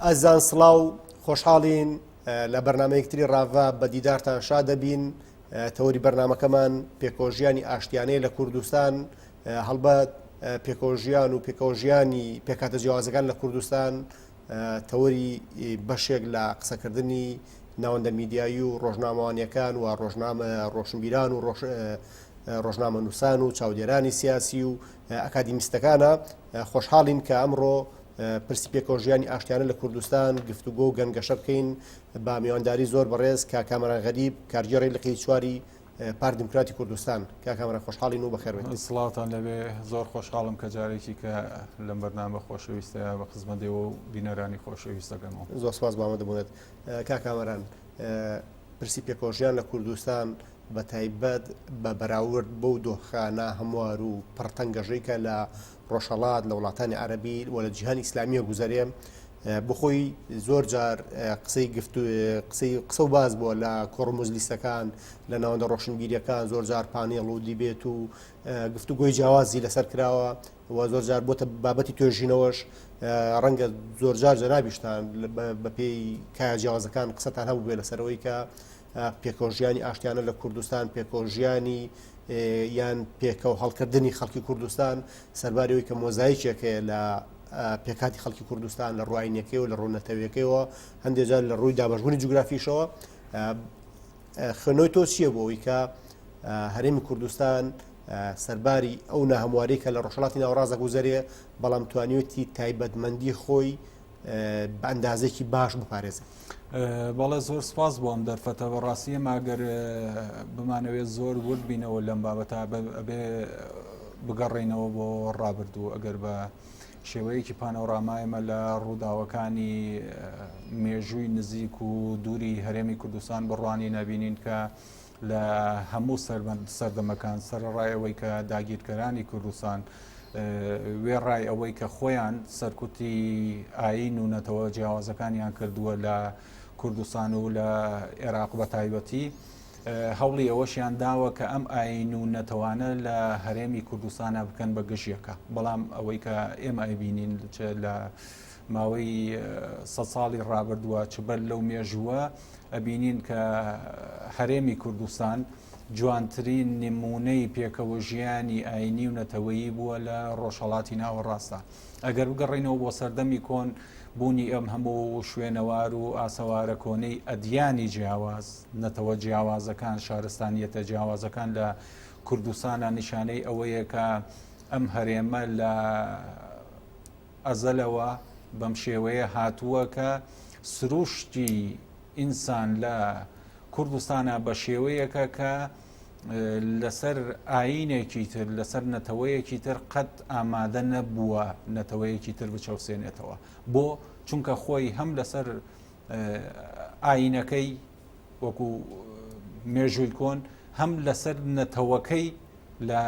ئازیزان سڵاو خۆشحاڵین لە بەرنمەیەکتری ڕاڤە بە دیدارتان شا دەبین تەوەری بەرنمەکەمان پێکۆژیانی ئاشتیانەیە لە کوردستان هەڵبەت پێکۆژیان و پێکەوەژیانی پێکاتە جیاوازەکان لە کوردستان تەوەری بەشێک لە قسەکردنی ناوەندە میدیایی و ڕۆژنامەوانیەکان و ڕۆژنامە ڕۆشنبیران و ڕۆژنامەنووسان و چاودێرانی سیاسی و ئەکادیمیستەکانە خۆشحاڵین کە ئەمڕۆ پرسی پێکەوەژیانی ئاشتیانە لە کوردستان گفتوگۆ و گەنگەشە بکەین بە میوانداری زۆر بەڕێز کاک کامەران غەریب کارگێڕی لقی چواری پارتی دیموکراتی کوردستان. کاک کامەران خۆشحاڵین و بەخێربێیت. سڵاوتان لێبێ، زۆر خۆشحاڵم کە جارێکی کە لەم بەرنامە خۆشەویستەیا بە خزمەت ئێوە و بینەرانی خۆشەویست دەگەمەوە. زۆر سپاس بۆ ئامادەبوونت. کاک کامەران پرسی پێکەوەژیان لە کوردستان بە تایبەت بە بەراورد بەو دۆخە ناهەموار و پڕ تەنگەژەی کە لە ڕۆژهەڵات، لە وڵاتانی عەرەبی و لە جیهانی ئیسلامییە گوزەرێ، بۆ خۆی زۆر جار قسەی گفت قسەی قسە و باس بووە لە کۆڕ و مەجلیسەکان، لە ناوەندە ڕۆشنبیریەکان زۆر جار پانێڵ و دیبێت و گفتوگۆی جیاوازی لەسەر کراوە و زۆر جار بۆتە بابەتی توێژینەوەش. ڕەنگە زۆر جار جەنابیشتان بەپێی کایە جیاوازەکان قسەتان هەبوو بێ لەسەرەوەی کە پێکەوەژیانی ئاشتیانە لە کوردستان، پێکەوەژیانی یان پێکەوە هەڵکردنی خەڵکی کوردستان، سەرباری ئەوەی کە مۆزایکێک هەیە لە پێکهاتی خەڵکی کوردستان لە ڕووی ئایینیەکەیەوە لە ڕوو نەتەوەیەکەیەوە، هەندێک جار لە ڕووی دابەشبوونی جوگرافیشەوە. خوێندنەوەی تۆ چییە بۆ ئەوەی کە هەرێمی کوردستان سەرباری ئەو ناهەمواری کە لە ڕۆژهەڵاتی ناوەڕاست دەگوزەرێ، بەڵام توانیوێتی تایبەتمەندی خۆی بە ئەندازێکی باش بپارێزێت؟ بەڵێ زۆر سپاس بۆ ئەم دەرفەتە. بەڕاستی ئێمە ئەگەر بمانەوێت زۆر ورد بینەوە لەم بابەتە ئەبێ بگەڕێینەوە بۆ ڕابردوو. ئەگەر بە شێوەیەکی پانۆراما ئێمە لە ڕووداوەکانی مێژووی نزیک و دووری هەرێمی کوردستان بڕوانی نەبینین کە لە هەموو سەردەمەکان سەرەڕای ئەوەی کە داگیرکەرانی کوردستان وێڕای ئەوەی کە خۆیان سەرکوتی ئایین و نەتەوە جیاوازەکانیان کردووە لە کوردستان و لە عێراق بە تایبەتی هەوڵی ئەوەشیان داوە کە ئەم ئایین و نەتەوانە لە هەرێمی کوردستانە بکەن بە گژیەکە. بەڵام ئەوەی کە ئێمە ئەیبینین چ لە ماوەی سە ساڵی ڕابردووە چ بەر لەو مێژووە ئەبینین کە هەرێمی کوردستان جوانترین نمونەی پێکەوە ژیانی ئاینی و نەتەوەیی بووە لە ڕۆژهەڵاتی ناوەڕاستدا. ئەگەر بگەڕێینەوە بۆ سەردەمی کۆن، بوونی ئەم هەموو شوێنەوار و ئاسەوارە کۆنەی ئەدیانی جیاواز، نەتەوە جیاوازەکان، شارستانیەتە جیاوازەکان لە کوردستانا نیشانەی ئەوەیە کە ئەم هەرێمە لە ئەزەلەوە بەم شێوەیە هاتووە کە سروشتی ئینسان لە کوردستانا بە شێوەیەکە کە لەسەر ئایینێکی تر، لەسەر نەتەوەیەکی تر قەت ئامادە نەبووە نەتەوەیەکی تر بچەوسێنێتەوە. بۆ؟ چونکە خۆی هەم لەسەر ئایینەکەی وەکو مێژووی کۆن، هەم لەسەر نەتەوەکەی لە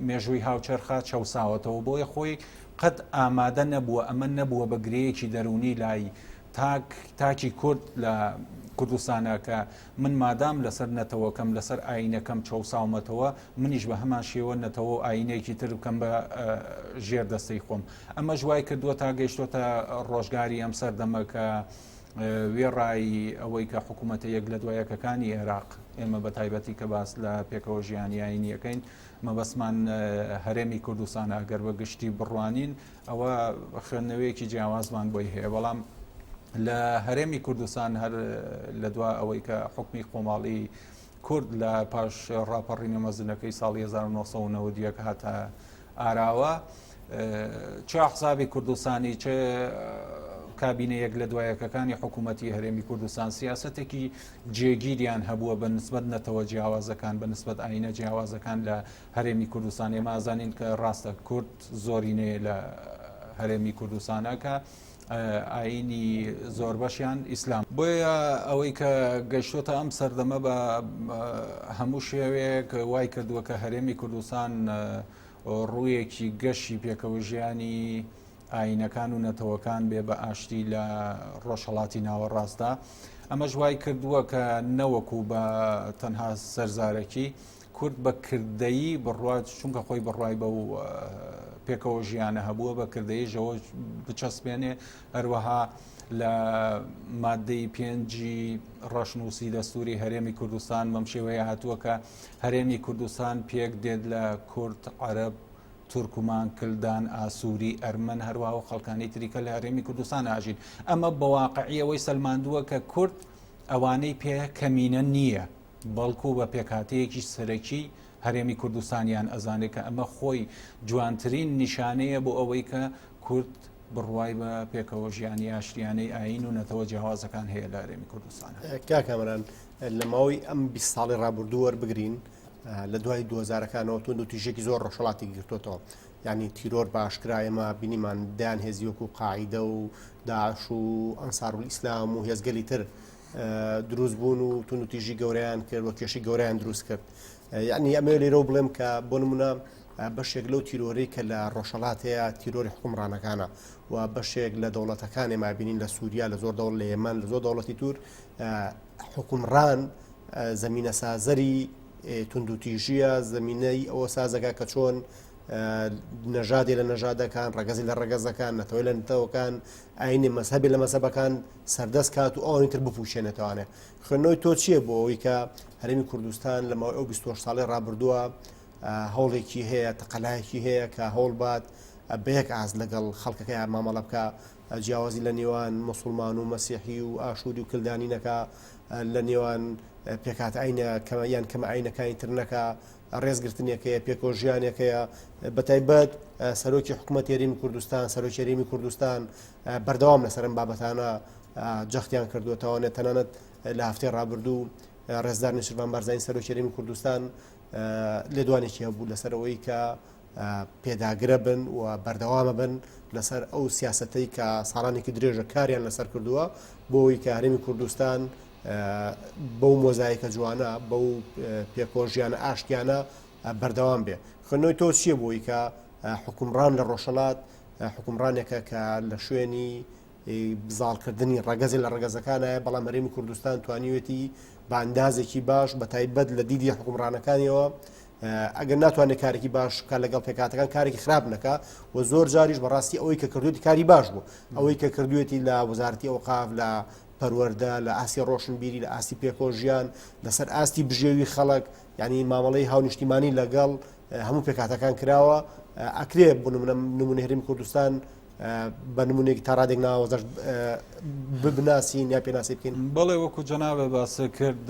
مێژووی هاوچەرخا چەوساوەتەوە، بۆیە خۆی قەت ئامادە نەبووە، ئەمە نەبووە بە گرێیەکی دەروونی لای تاک تاکی کورد لە کوردستانە کە من مادام لەسەر نەتەوەکەم لەسەر ئایینەکەم چەوساومەتەوە منیش بە هەمان شێوە نەتەوە و ئایینێکی تر بکەم بە ژێر دەستەی خۆم. ئەمەش وای کردووە تا گەیشتۆتە ڕۆژگاری ئەم سەردەمە کە وێڕای ئەوەی کە حکوومەتە یەک لە دوایەکەکانی عێراق، ئێمە بە تایبەتی کە باس لە پێکەوە ژیانی ئایینیەکەین مەبەستمان هەرێمی کوردستانە، ئەگەر بە گشتی بڕوانین ئەوە خوێندنەوەیەکی جیاوازمان بۆی هەیە، بەڵام لە هەرێمی کوردستان هەر لە دوا ئەوەی کە حکمی خۆماڵی کورد لە پاش ڕاپەڕینە مەزنەکەی ساڵی 1991 هاتە ئاراوە، چ ئەحزابی کوردستانی چ کابینە یەک لە دوایەکەکانی حکوومەتی هەرێمی کوردستان سیاسەتێکی جێگیریان هەبووە بە نسبەت نەتەوە جیاوازەکان بە نسبەت ئاینە جیاوازەکان لە هەرێمی کوردستان. ئێمە ئازانین کە ڕاستە کورد زۆرینەیە لە هەرێمی کوردستانە کە ئاینی زۆربەشیان ئیسلام. بۆیە ئەوەی کە گەشتۆتە ئەم سەردەمە بە هەموو شێوەیەک وای کردووە کە هەرێمی کوردستان ڕوویەکی گەشی پێکەوە ژیانی ئاینەکان و نەتەوەکان بێ بە ئاشتی لە ڕۆژهەڵاتی ناوەڕاستدا. ئەمەش وای کردووە کە نەوەکو بە تەنها سەرزارەکی کورد بە کردەیی بڕوات، چونکە خۆی بڕوای بەو. پێکەوە ژیانە هەبووە بە کردەیشەوە بچەسپێنێ هەروەها لە مادەی پێنجی ڕەشنووسی دەستوری هەرێمی کوردستان بەم شێوەیە هاتووە کە هەرێمی کوردستان پێک دێت لە کورد، عەرەب، تورکمان، کلدان، ئاسووری، ئەرمەن هەروەها و خەڵکانی تری کە لە هەرێمی کوردستان ئاژین. ئەمە بە واقعی ئەوەی سەلماندووە کە کورد ئەوانەی پێ کەمینە نییە، بەڵکو بە پێکهاتەیەکی سەرەکی هەرێمی کوردستانیان ئەزانێت کە ئەمە خۆی جوانترین نیشانەیە بۆ ئەوەی کە کورد بڕوای بە پێکەوە ژیانی ئاشتیانەی ئایین و نەتەوە جیاوازەکان هەیە لە هەرێمی کوردستان. کاک کامەران لە ماوەی ئەم 20 ساڵی ڕابردوو وەربگرین لە دوای 2000ەکانەوە توند و تیژێکی زۆر ڕۆژهەڵاتی گرتوتەوە یعنی تیرۆر باشکرا ئێمە بینیمان دایان هێزی وەکو قاعیدە و داعش و ئەنسار و ئیسلام و هێزگەلی تر دروست بوون و توند و تیژی گەورەیان کرد و کێشی گەورەیان دروست کرد یعنی ئەمەوێ لێرەوە بڵێم کە بۆ نمونە بەشێک لەو تیرۆرەی کە لە ڕۆژهەڵات هەیە تیرۆری حکومڕانەکانە و بەشێک لە دەوڵەتەکان ئێمە بینین لە سووریا لە زۆر دەوڵ لە یەمەن لە زۆر دەوڵەتی تور حکومڕان زمینە سازەری توندوتیژیە زمینەی ئەوە سازەکە کە چۆن نەژادێ لە نەژادەکان ڕەگەزی لە ڕەگەزەکان نەتەوەی لە نەتەوەکان ئاینی مەزهەبی لە مەزهەبەکان سەردەست کات و ئەوانی تر بپوچێنێتوانێ خوێندنەوەی تۆ چییە بۆ ئەوەی کە هەرێمی کوردستان لە ماوەی ئەو 28 ساڵی ڕابردووە هەوڵێکی هەیە تەقەلایەکی هەیە کە هەوڵ بات بە یەک ئاست لەگەڵ خەڵکەکەی مامەڵە بکە جیاوازی لە نێوان مسلمان و مەسیحی و ئاشووری و کلدانی نەکا لە نێوان پێکات ئاینە یان کەمە ئاینەکانی تر نەکا ڕێزگرتنێکەیە پێکەوە ژیانێکەیە بەتایبەت سەرۆکی حکوومەت هەرێمی کوردستان سەرۆکی هەرێمی کوردستان بەردەوام لەسەرم بابەتانە جەختیان کردووەتەوانێت تەنانەت لە هەفتەی ڕابردوو ڕێزدار نێچیرڤان بارزانی سەرۆکی هەرێمی کوردستان لێدوانێکی هەبوو لەسەر ئەوەی کە پێداگرە بن و بەردەوامە بن لەسەر ئەو سیاستەی کە ساڵانێکی درێژە کاریان لەسەر کردووە بۆ ئەوەی کە هەرێمی کوردستان بەو مۆزایکە جوانە بەو پێکۆژیانە ئاشتیانە بەردەوام بێ خوێندنەوەی تۆ چییە بۆی کە حکومڕان لە ڕۆژهەڵات حکومڕانێکە کە لە شوێنی زاڵکردنی ڕەگەزێ لە ڕەگەزەکانایە، بەڵام هەرێمی کوردستان توانیوێتی بە ئەندازێکی باش بە تایبەت لە دیدی حکومڕانەکانیەوە ئەگەر ناتوانێت کارێکی باش بکات لەگەڵ پێکاتەکان کارێکی خراپ نەکا و زۆر جاریش بەڕاستی ئەوەی کە کردوێتی کاری باش بوو ئەوەی کە کردوێتی لە وەزارەتی ئەوقاف لە پەروەردە لە ئاستی ڕۆشنبیری لە ئاستی پێکۆ ژیان لەسەر ئاستی بژێوی خەڵک یعنی مامەڵەی هاونیشتیمانی لەگەڵ هەموو پێکاتەکان کراوە ئەکرێ بۆ نمونە هەرێمی کوردستان بە نمونەیەکی تا ڕادێک ناوەزەش بناسین یا پێناسی بکەین؟ بەڵێ وەکو جەنابە باس کرد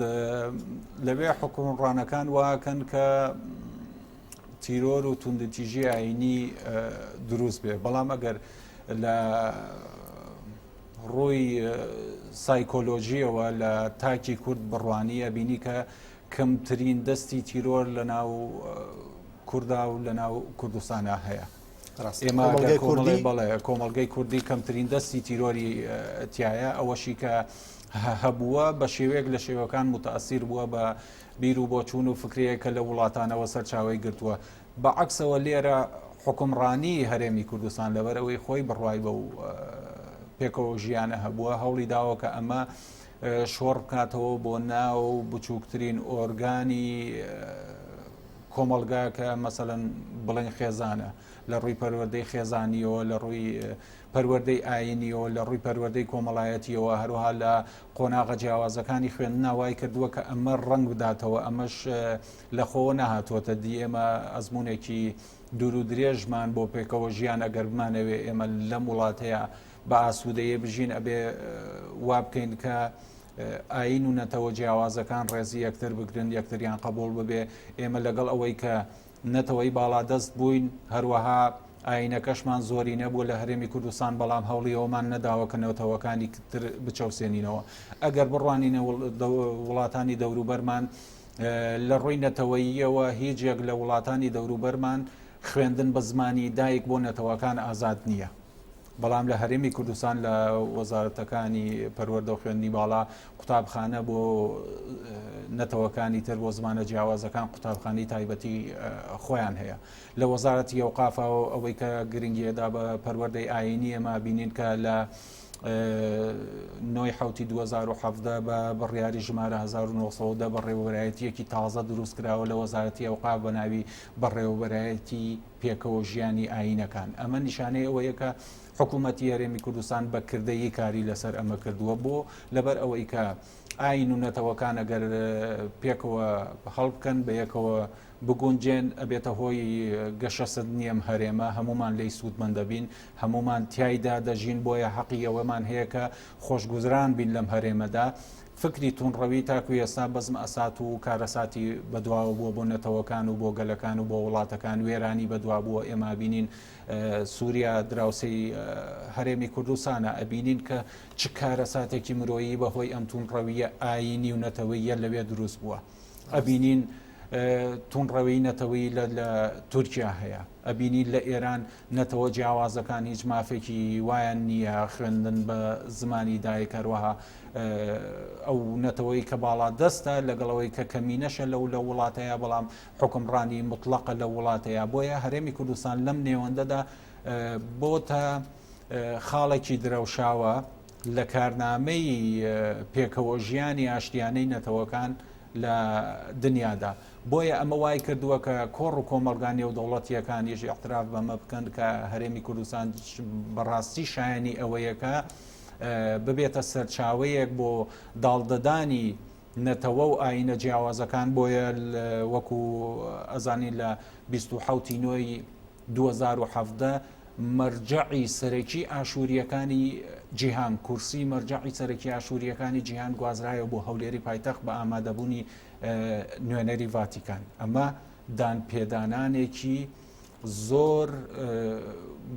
لەوێ حکومڕانەکان واکەن کە تیرۆر و توندتیژی ئاینی دروست بێ بەڵام ئەگەر لە ڕووی سایکۆلۆژیەوە لە تاکی کورد بڕوانی ئەبینی کە کەمترین دەستی تیرۆر لە ناو کوردا و لە ناو کوردستانە هەیە. ئێمە بەڵێ کۆمەڵگەی کوردی کەمترین دەستی تیرۆری تایە ئەوەشی کە هەبووە بە شێوەیەک لە شێوەکان متەسیر بووە بە بیر و بۆچوون و فکرەیە کە لە وڵاتانەوە سەرچاوی گرتووە بە عکسەوە لێرە حکومڕانی هەرێمی کوردستان لەبەر ئەوەی خۆی بڕوای بە و پێکەوە ژیانە هەبووە هەوڵی داوە کە ئەمە شۆڕ بکاتەوە بۆ ناو بچووکترین ئۆرگانی کۆمەڵگا کە مەسەلەن بڵێن خێزانە لە ڕووی پەروەردەی خێزانیەوە لە ڕووی پەروەردەی ئاینیەوە لە ڕووی پەروەردەی کۆمەڵایەتیەوە هەروها لە قۆناغە جیاوازەکانی خوێندنا وای کردووە کە ئەمە ڕەنگ بداتەوە ئەمەش لە خۆوە نەهاتووەتە دی ئێمە ئەزمونێکی دوور و درێژمان بۆ پێکەوە ژیان ئەگەر بمانەوێ ئێمە لەم وڵاتەیە بە ئاسوودەیە بژین ئەبێ وا بکەین کە ئایین و نەتەوە جیاوازەکان ڕێزی یەکتر بگرن، یەکتریان قبوڵ ببێ، ئێمە لەگەڵ ئەوەی کە نەتەوەی باڵادەست بووین، هەروەها ئایینەکەشمان زۆرینە بووە لە هەرێمی کوردستان، بەڵام هەوڵی ئەوەمان نەداوە کە نەتەوەکانی تر بچەوسێنینەوە. ئەگەر بڕوانینە وڵاتانی دەوروبەرمان، لە ڕووی نەتەوەییەوە هیچ یەک لە وڵاتانی دەوروبەرمان خوێندن بە زمانی دایک بۆ نەتەوەکان ئازاد نییە. بەڵام لە هەرێمی کوردستان لە وەزارەتەکانی پەروەردە و خوێندنی باڵا قوتابخانە بۆ نەتەوەکانی تر بۆ زمانە جیاوازەکان قوتابخانەی تایبەتی خۆیان هەیە لە وەزارەتی ئەوقافەوە ئەوەی کە گرنگیەدا بە پەروەردەی ئاینی ئێمە بینین کە لە. نۆی حوتی 2017 بە بڕیاری ژمارە 1910 بەڕێوەبەرایەتیەکی تازە دروست کراوە لە وەزارەتی ئەوقاف بە ناوی بەڕێوەبەرایەتی پێکەوە ژیانی ئایینەکان. ئەمە نیشانەی ئەوەیە کە حکوومەتی هەرێمی کوردستان بە کردەیی کاری لەسەر ئەمە کردووە بۆ لەبەر ئەوەی کە ئایین و نەتەوەکان ئەگەر پێکەوە هەڵبکەن بە یەکەوە بگونجێن ئەبێتە هۆی گەشەسەندنی ئەم هەرێمە هەمومان لێی سوودمەند دەبین هەمومان تیایدا دەژین بۆیە حەقی ئەوەمان هەیە کە خۆشگوزران بین لەم هەرێمەدا فکری توندڕەوی تاکو ئێستا بەزم ئەسات و کارەساتی بەدواوە بووە بۆ نەتەوەکان و بۆ گەلەکان و بۆ وڵاتەکان وێرانی بەدوا بووە ئێمە بینین سووریا دراوسێی هەرێمی کوردستانە ئەبینین کە چ کارەساتێکی مرۆیی بەهۆی ئەم توندڕەویە ئایینی و نەتەوەیە لەوێ دروست بووە ئەبینین توندڕەوی نەتەوەی لە تورکیا هەیە ئەبینین لە ئێران نەتەوە جیاوازەکان هیچ مافێکی وایان نییە خوێندن بە زمانی دایک هەروەها ئەو نەتەوەی کە باڵا دەستە لەگەڵەوەی کە کەمینەشە لەو لە وڵاتەیە بەڵام حکمڕانی مطلقە لە وڵاتەیە بۆیە هەرێمی کوردستان لەم نێوەندەدا بۆتە خاڵێکی درەوشاوە لە کارنامەی پێکەوە ژیانی ئاشتیانەی نەتەوەکان لە دنیادا. بۆیە ئەمە وای کردووە کە کۆڕ و کۆمەڵگا نێودەوڵەتییەکانیش ئیعتراف بەمە بکەن کە هەرێمی کوردستان بەڕاستی شایەنی ئەوەیە کە ببێتە سەرچاوەیەک بۆ داڵدەدانی نەتەوە و ئایینە جیاوازەکان بۆیە وەکو ئەزانین لە 27 نۆی 2017 مەرجەعی سەرەکی ئاشوورییەکانی جیهان، کورسی مەرجەعی سەرەکی ئاشوورییەکانی جیهان گوازرایەوە بۆ هەولێری پایتەخت بە ئامادەبوونی نوێنەری ڤاتیکان. ئەمە دانپێدانانێکی زۆر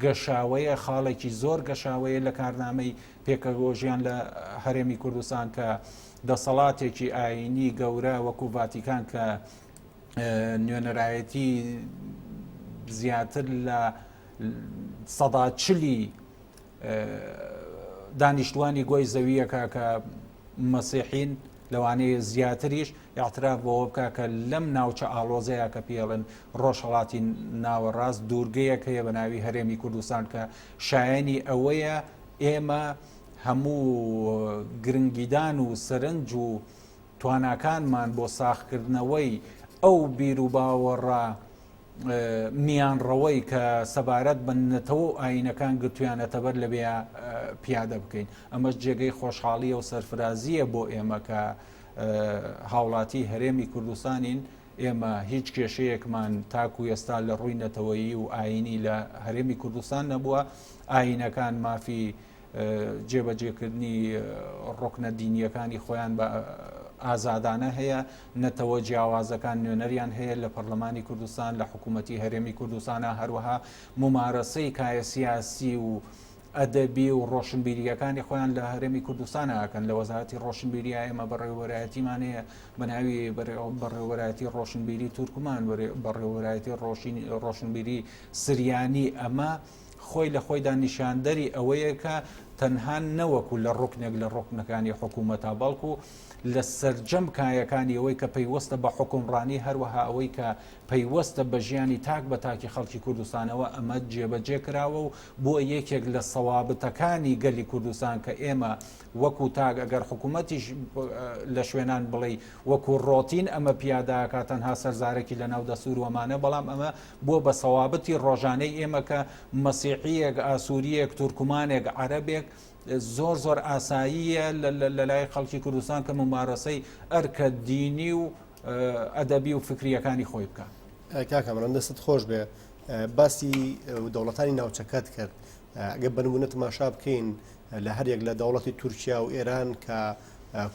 گەشاوەیە، خاڵێکی زۆر گەشاوەیە لە کارنامەی پێکەوەژیان لە هەرێمی کوردستان کە دەسەڵاتێکی ئایینی گەورە وەکو ڤاتیکان کە نوێنەرایەتی زیاتر لە سەدا چلی دانیشتوانی گۆی زەویەکە کە مەسیحین لەوانەیە زیاتریش اعتراف بەوە بکە کە لەم ناوچە ئاڵۆزەیە کە پێڵن ڕۆژهڵاتی ناوەڕاست دوورگەیەک هەیە بە ناوی هەرێمی کوردستان کە شایەنی ئەوەیە ئێمە هەموو گرنگیدان و سەرنج و تواناکانمان بۆ ساغکردنەوەی ئەو بیروباوەڕە میانڕەوەی کە سەبارەت بە نەتەوە و ئایینەکان گرتویانەتەبەر لەوێ پیادە بکەین. ئەمەش جێگەی خۆشحاڵییە و سەرفرازییە بۆ ئێمە کە هاوڵاتی هەرێمی کوردستانین. ئێمە هیچ کێشەیەکمان تاکو ئێستا لە ڕووی نەتەوەیی و ئایینی لە هەرێمی کوردستان نەبووە. ئایینەکان مافی جێبەجێکردنی ڕوکنە دینییەکانی خۆیان بە ئازادانە هەیە، نەتەوە جیاوازەکان نوێنەریان هەیە لە پەرلەمانی کوردستان، لە حکوومەتی هەرێمی کوردستانە، هەروەها مومارەسەی کایە سیاسی و ئەدەبی و ڕۆشنبیرییەکانی خۆیان لە هەرێمی کوردستان ئەکەن. لە وەزارەتی ڕۆشنبیریە ئێمە بەڕێوەبەرایەتیمان هەیە بە ناوی بەڕێوەبەرایەتی ڕۆشنبیری تورکمان، بەڕێوەبەرایەتی ڕۆشنبیری سریانی. ئەمە خۆی لە خۆیدا نیشاندەری ئەوەیە کە تەنها نەوەکو لە ڕوکنێک لە ڕوکنەکانی حکوومەتە بەڵکو لە سەرجەم کایەکانی ئەوەی کە پەیوەستە بە حوکمڕانی هەروەها ئەوەی کە پەیوەستە بە ژیانی تاک بە تاکی خەڵکی کوردستانەوە ئەمە جێبەجێ کراوە و بۆ یەکێک لە سەوابتەکانی گەلی کوردستان کە ئێمە وەکو تاک ئەگەر حکوومەتیش لە شوێنان بڵێ وەکو ڕۆتین ئەمە پیاداکە تەنها سەرزارەکی لە ناو دەستور وەمانە بەڵام ئەمە بووە بە سەوابتی ڕۆژانەی ئێمە کە مەسیحییەک، ئاسوورییەک، تورکمانێک، عەرەبێک زۆر زۆر ئاساییە لە لای خەڵکی کوردستان کە مومارەسەی ئەرکە دینی و ئەدەبی و فکرییەکانی خۆی بکا. کاک کامەران دەستت خۆش بێ باسی دەوڵەتانی ناوچەکەت کرد ئەگەر بە نمونە تەماشا بکەین لە هەریەک لە دەوڵەتی تورکیا و ئێران کە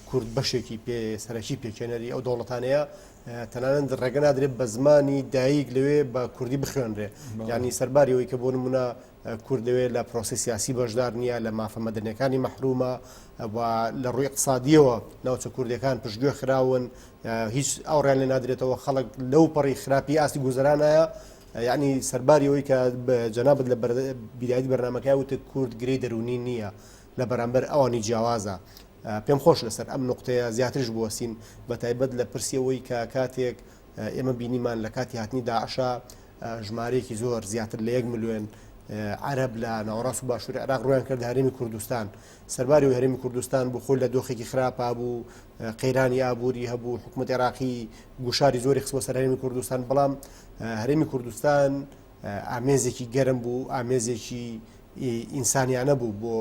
کورد بەشێکی پێ سەرەکی پێکێنەری ئەو دەوڵەتانەیە تەنانەت ڕێگە نادرێت بە زمانی دایک لەوێ بە کوردی بخوێنرێ ینی سەرباری ئەوەی کە بۆ نمونە کورد لەوێ لە پرۆسی سیاسی بەشدار نییە لە مافە مەدەنیەکانی مەحرومە و لە ڕووی اقتصادیەوە ناوچە کوردەکان پشتگوێ خراون هیچ ئەوڕیان لێ نادرێتەوە خەڵک لەو پەڕی خراپی ئاستی گوزەرانایە یعنی سەرباری ئەوەی کە جەنابت لە بیدایەتی بەرنامەکە وتت کورد گرێی دەروونی نییە لە بەرامبەر ئەوانی جیاوازە پێم خۆش لەسەر ئەم نوقتەیە زیاتریش بوەستین، بەتایبەت لە پرسی ئەوەی کە کاتێک ئێمە بینیمان لە کاتی هاتنی داعشا ژمارەیەکی زۆر زیاتر لە یەک ملیۆن. عەرەب لە ناوەڕاست و باشووری عێراق ڕویان کردە هەرێمی کوردستان. سەرباری ئەوەی هەرێمی کوردستان بۆ خۆی لە دۆخێکی خراپا بوو، قەیرانی ئابووری هەبوو، حکوومەتی عێراقی گوشاری زۆری خستبووە سەر هەرێمی کوردستان، بەڵام هەرێمی کوردستان ئامێزێکی گەرم بوو، ئامێزێکی ئینسانیانە بوو بۆ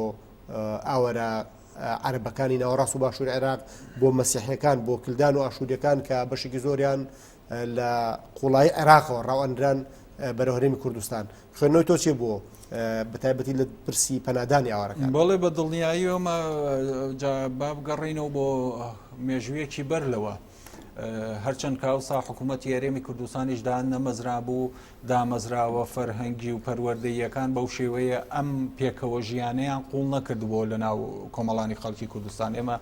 ئاوارە عەرەبەکانی ناوەڕاست و باشووری عێراق، بۆ مەسیحیەکان، بۆ کلدان و ئاشووریەکان کە بەشێکی زۆریان لە قوڵایی عێراقەوە ڕاوئەنران بەرەو هەرێمی کوردستان. خوێندنەوەی تۆ چیە بۆ بەتایبەتی لە پرسی پەنادانی ئاوارەکان؟ بەڵێ بە دڵنیاییەوە ئەمە جا با بگەڕێینەوە بۆ مێژوویەکی بەر لەوە. هەرچەند کە ئەوسا حکوومەتی هەرێمی کوردستانیش دانەمەزرابوو، دامەزراوە فەرهەنگی و پەروەردەییەکان بەو شێوەیە ئەم پێکەوە ژیانەیان قووڵ نەکردبووە لە ناو کۆمەڵانی خەڵکی کوردستان. ئێمە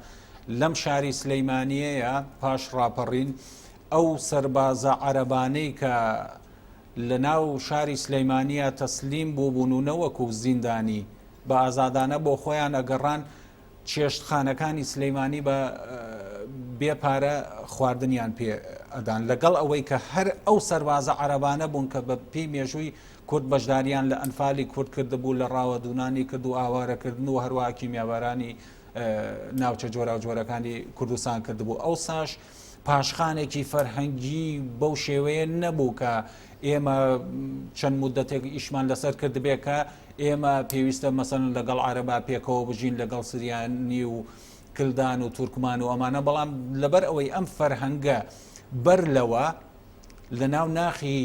لەم شاری سلەیمانیەیە پاش ڕاپەڕین ئەو سەربازە عەرەبانەی کە لە ناو شاری سلەیمانیە تەسلیم بووبوون و نەوەکو زیندانی بە ئازادانە بۆ خۆیان ئەگەڕان چێشتخانەکانی سلەیمانی بە بێ پارە خواردنیان پێ ئەدان لەگەڵ ئەوەی کە هەر ئەو سەربازە عەرەبانە بوون کە بە پێی مێژووی کورد بەشداریان لە ئەنفالی کورد کردبوو لە ڕاوەدوونانی کرد و ئاوارەکردن و هەروەها کیمیابارانی ناوچە جۆراوجۆرەکانی کوردستان کردبوو ئەوساش پاشخانێکی فەرهەنگی بەو شێوەیە نەبوو کە ئێمە چەند مدەتێک ئیشمان لەسەر کردبێ کە ئێمە پێویستە مەسەن لەگەڵ عربا پێکەوە بژین لەگەڵ سریانی و کلدان و تورکمان و ئەمانە بەڵام لەبەر ئەوەی ئەم فەرهەنگە بەر لەوە لە ناو ناخی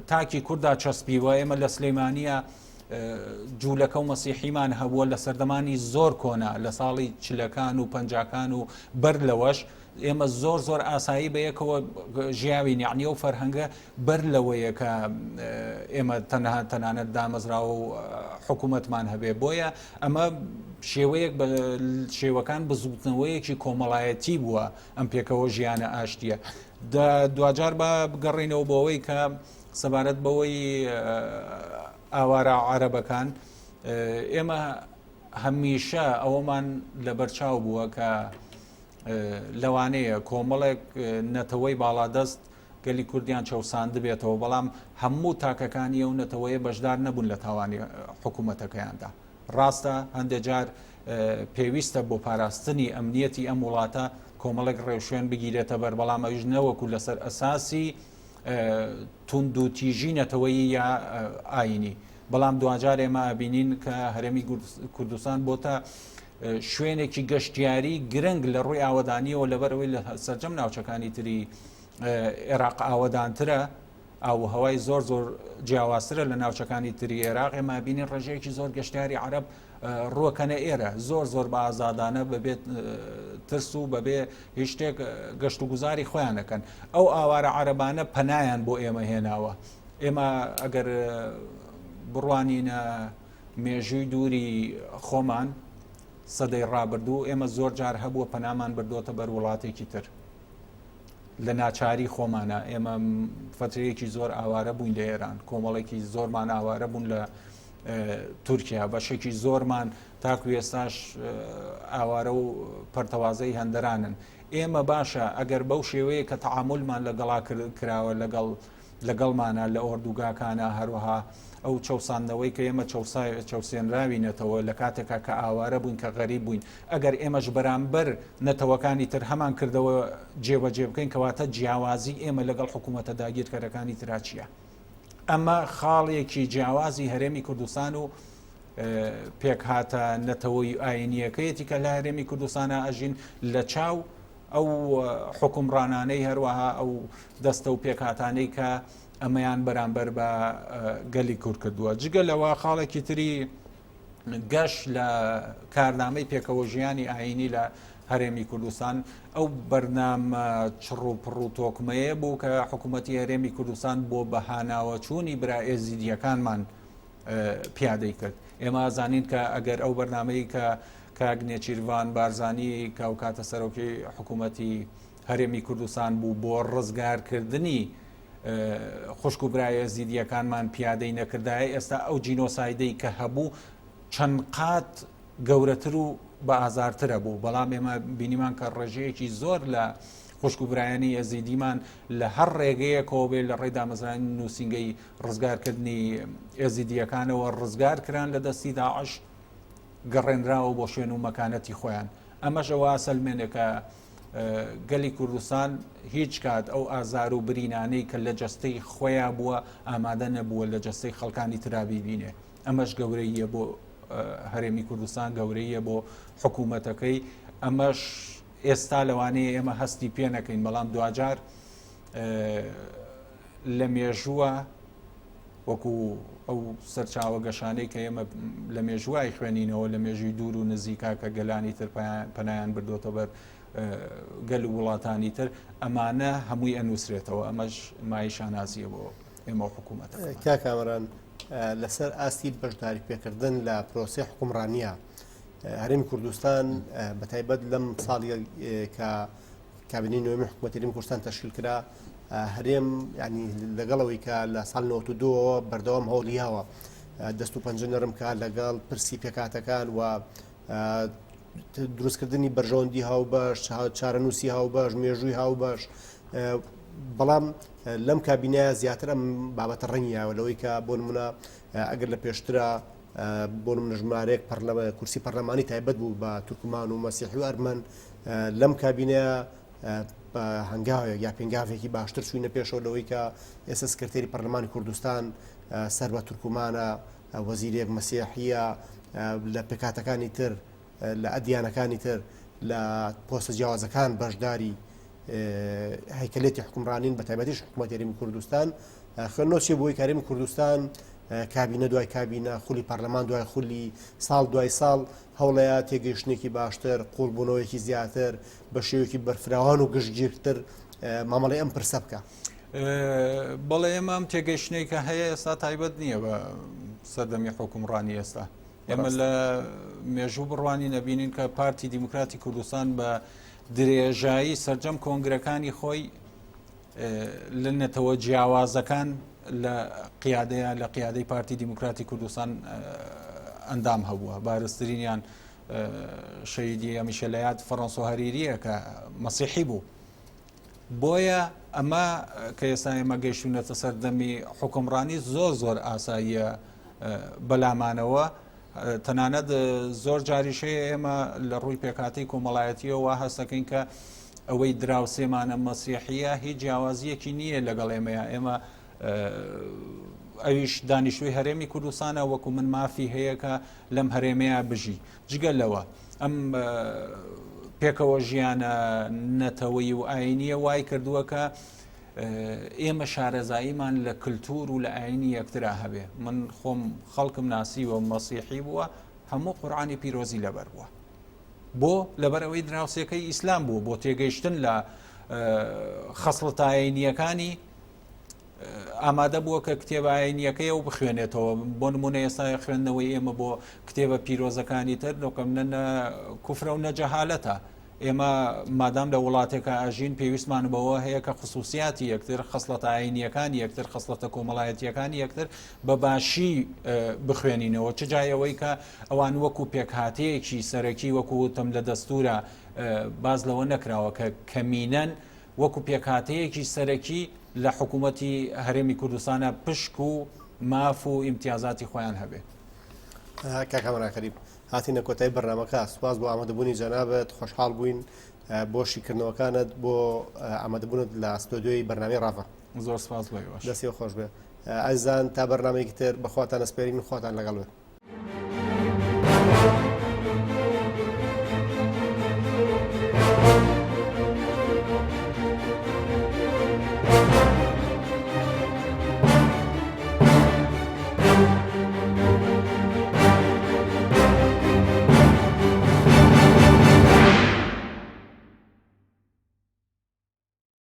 تاکی کووردا چەسپیوە ئێمە لە سلەیمانە جوولەکە و مەسیحیمان هەبووە لە سەردەمانی زۆر کۆنا لە ساڵی چلەکان و پەنجاکان و بەر لەوەش ئێمە زۆر زۆر ئاسایی بە یەکەوە ژیاوین یعنی ئەو فەرهەنگە بەر لەوەیە کە ئێمە تەنها تەنانەت دامەزراوە و حکوومەتمان هەبێ بۆیە ئەمە شێوەیەک بە شێوەکان بزوتنەوەیەکی کۆمەڵایەتی بووە ئەم پێکەوە ژیانە ئاشتیە دواجار بە بگەڕینەوە بۆ ئەوەی کە سەبارەت بەوەی ئاوارە عەرەبەکان ئێمە هەمیشە ئەوەمان لەبەرچاو بووە کە لەوانەیە کۆمەڵێک نەتەوەی باڵادەست گەلی کوردیان چەوساندبێتەوە بەڵام هەموو تاکەکانی ئەو نەتەوەیە بەشدار نەبوون لە تاوانی حکوومەتەکەیاندا ڕاستە هەندێک جار پێویستە بۆ پاراستنی ئەمنیەتی ئەم وڵاتە کۆمەڵێک ڕێوشوێن بگیرێتە بەر بەڵام ئەویش نەوەکو لەسەر ئەساسی توندوتیژی نەتەوەیی یا ئاینی بەڵام دواجار ئێمە ئەبینین کە هەرێمی کوردستان بۆتە شوێنێکی گەشتیاری گرنگ لە ڕووی ئاوەدانیەوە لەبەرەوەی لە سەرجەم ناوچەکانی تری عێراق ئاوەدانترە ئاو و هەوای زۆر زۆر جیاوازترە لە ناوچەکانی تری عێراق ئێمە بینین ڕێژەیەکی زۆر گەشتیاری عەرەب ڕووەکەنە ئێرە زۆر زۆر بە ئازادانە بەبێت ترس و بەبێ هیچ شتێک گەشت و گوزاری خۆیان دەکەن ئەو ئاوارە عەرەبانە پەنایان بۆ ئێمە هێناوە ئێمە ئەگەر بڕوانینە مێژووی دووری خۆمان سەدەی ڕابردوو ئێمە زۆر جار هەبووە پەنامان بردۆتە بەر وڵاتێکی تر لە ناچاری خۆمانە ئێمە فترەیەکی زۆر ئاوارە بووین لە ئێران کۆمەڵێکی زۆرمان ئاوارە بوون لە تورکیا بەشێکی زۆرمان تاکو ئێستاش ئاوارە و پەرتەوازەی هەندەرانن ئێمە باشە ئەگەر بەو شێوەیە کە تەعامولمان لەگەڵا کراوە لەگەڵ لەگەڵمانە لە ئۆردوگاکانە هەروەها ئەو چەوساندنەوەی کە ئێمە چەوسێنراوینەتەوە لە کاتێکا کە ئاوارە بووین کە غەریب بووین ئەگەر ئێمەش بەرامبەر نەتەوەکانی تر هەمان کردەوە جێبەجێ بکەین کەواتە جیاوازی ئێمە لەگەڵ حکوومەتە داگیرکەرەکانی ترا چییە؟ ئەمە خاڵێکی جیاوازی هەرێمی کوردستان و پێکهاتە نەتەوەی ئاینیەکەیەتی کە لە هەرێمی کوردستانە ئەژین لە چاو ئەو حکومڕانانەی هەروەها ئەو دەستە و پێکهاتانەی کە ئەمەیان بەرامبەر بە گەلی کورد کردووە جگە لەوە خاڵێکی تری گەش لە کارنامەی پێکەوە ژیانی ئاینی لە هەرێمی کوردستان ئەو بەرنامە چڕ و پڕ و تۆکمەیە بوو کە حکوومەتتی هەرێمی کوردستان بۆ بەهاناوەچوونی برا ئێزیدیەکانمان پیادەی کرد ئێمە زانین کە ئەگەر ئەو بەرنمەی کە کاک نێچیرڤان بارزانی کە ئەو کاتە سەرۆکی حکوومەتی هەرێمی کوردستان بوو بۆ ڕزگارکردنی خوشک و برای ئێزیدیەکانمان پیادەی نەکردایە ئێستا ئەو جینۆسایدەی کە هەبوو چەند قات گەورەتر و بە ئازارترە بوو بەڵام ئێمە بینیمان کە ڕێژەیەکی زۆر لە. خوشک و برایانی ئێزیدیمان لە هەر ڕێگەیەکەوە بێ لە ڕێی دامەزرانی نووسینگەی ڕزگارکردنی ئێزیدیەکانەوە ڕزگار کران لە دەستی داعش گەڕێنراوە بۆ شوێن و مەکانەتی خۆیان ئەمەش ئەوە ئاسەلمێنێ کە گەلی کوردستان هیچ کات ئەو ئازار و برینانەی کە لە جەستەی خۆیان بووە ئامادە نەبووە لە جەستەی خەڵکانی ترابی بینێ ئەمەش گەورەیە بۆ هەرێمی کوردستان گەورەیە بۆ حکوومەتەکەی ئەمەش ئێستا لەوانەیە ئێمە هەستی پێ نەکەین بەڵام دواجار لە مێژووە وەکو ئەو سەرچاوە گەشانەی کە ئێمە لە مێژوای خوێنینەوە لە مێژووی دوور و نزیکا کە گەلانی تر پەنایان بردوتە بەر گەل و وڵاتانی تر ئەمانە هەمووی ئەنووسرێتەوە ئەمەش مای شانازیە بۆ ئێمە و حکوومەت. کاک کامەران لەسەر ئاستی بەشداری پێکردن لە پرۆسەی حکومڕانیە هەرێمی کوردستان بە تایبەت لەم ساڵی کە کابینەی نوێمی حکوومەتی هەرێمی کوردستان تەشکیل کرا هەرێم ینی لەگەڵەوەی کە لە ساڵ 92ەوە بەردەوام هەوڵیاوە دەست و پەنجە نەرم کا لەگەڵ پرسی پێکاتەکان و دروستکردنی بەرژەوەندی هاوبەش چارەنووسی هاوبەش مێژووی هاوبەش بەڵام لەم کابینەیە زیاتر ئەم بابەتە ڕەنگیاوە لەوەی کە بۆ نمونە ئەگەر لە پێشترا بۆ نمونە ژمارەیەک کورسی پەرلەمانی تایبەت بوو بە تورکمان و مەسیحی و ئەرمەن لەم کابینەیە بە هەنگاوێک یا پێنگاوێکی باشتر چوینە پێشەوە لەوەی کە ئێستا سکرتێری پەرلەمانی کوردستان سەر بە تورکمانە وەزیرێک مەسیحیە لە پێکاتەکانی تر لە ئەدیانەکانی تر لە پۆستە جیاوازەکان بەشداری هەیکەلێتی حکومڕانین بە تایبەتیش حکوومەت هەرێمی کوردستان خوێندنەوە چیە بۆی کارێمی کوردستان کابینە دوای کابینە خولی پەرلەمان دوای خولی ساڵ دوای ساڵ هەوڵەیە تێگەیشتنێکی باشتر قوڵبوونەوەیەکی زیاتر بە شێوەیەکی بەرفراوان و گشتگیرتر مامەڵی ئەم پرسە بکە. بەڵێ ئێمە ئەم تێگەیشتنێک کە هەیە ئێستا تایبەت نییە بە سەردەمی حکومڕانی ئێستا ئێمە لە مێژوو بڕوانی نەبینین کە پارتی دیموکراتی کوردستان بە درێژایی سرجەم کۆنگرەکانی خۆی لە نەتەوە جیاوازەکان لە قیادەیە لە قیادەی پارتی دیموکراتی کوردستان ئەندام هەبووە بارزترینیان شەیدی ئەمیشە لە یاد فەڕەنسۆ هەریریە کە مەسیحی بوو بۆیە ئەمە کە ئێستا ئێمە گەیشتونەتە سەردەمی حکومڕانی زۆر زۆر ئاساییە بەلامانەوە تەنانەت زۆر جاریش هەیە ئێمە لە ڕووی پێکهاتەی کۆمەڵایەتیەوە هەستەکەین کە ئەوەی دراوسێمانە مەسیحیە هیچ جیاوازیەکی نییە لەگەڵ ئێمەیە ئێمە ئەویش دانیشتوی هەرێمی کوردستانە وەکو من مافی هەیە کە لەم هەرێمەیە بژی جگە لەوە ئەم پێکەوە ژیانە نەتەوەی و ئاینیە وای کردووە کە ئێمە شارەزاییمان لە کلتور و لە ئاینی یەکترا هەبێ من خۆم خەڵکم ناسیوە مەسیحی بووە هەموو قورآانی پیرۆزی لەبەر بووە بۆ لەبەر ئەوەی دراوسێکەی ئیسلام بوو بۆ تێگەیشتن لە خەسڵەتایەنیەکانی ئامادە بووە کە کتێب ئاینیەکەی و بخوێنێتەوە بۆ نمونە ئێستا خوێندنەوەی ئێمە بۆ کتێبە پیرۆزەکانی تر نۆکەم نە کوفرە و نەجەهالەتە ئێمە مادام لە وڵاتێکا ئەژین پێویستمان بەوە هەیە کە خسوسیاتی یەکتر، خەسڵەتە ئایینییەکانی یەکتر، خەسڵەتە کۆمەڵایەتییەکانی یەکتر بە باشی بخوێنینەوە، چ جای ئەوەی کە ئەوان وەکو پێکهاتەیەکی سەرەکی وەکو وتم لە دەستوورا باس لەوە نەکراوە کە کەمینەن وەکو پێکهاتەیەکی سەرەکی لە حکوومەتی هەرێمی کوردستانە پشک و ماف و ئیمتیازاتی خۆیان هەبێ. کاک کامەران خەریب هاتینە کۆتایی بەرنامەکە سوپاس بۆ ئامادەبوونی جەنابت خۆشحاڵ بووین بۆ شیکردنەوەکانت بۆ ئامادەبوونت لە ستۆدیۆی بەرنامەی ڕاڤە زۆر سپاس بۆ ئێوەش دەستی خۆش بێ ئازیزان تا بەرنامەیەکی تر بەخواتان ئەسپێرین خواتان لەگەڵ بێ.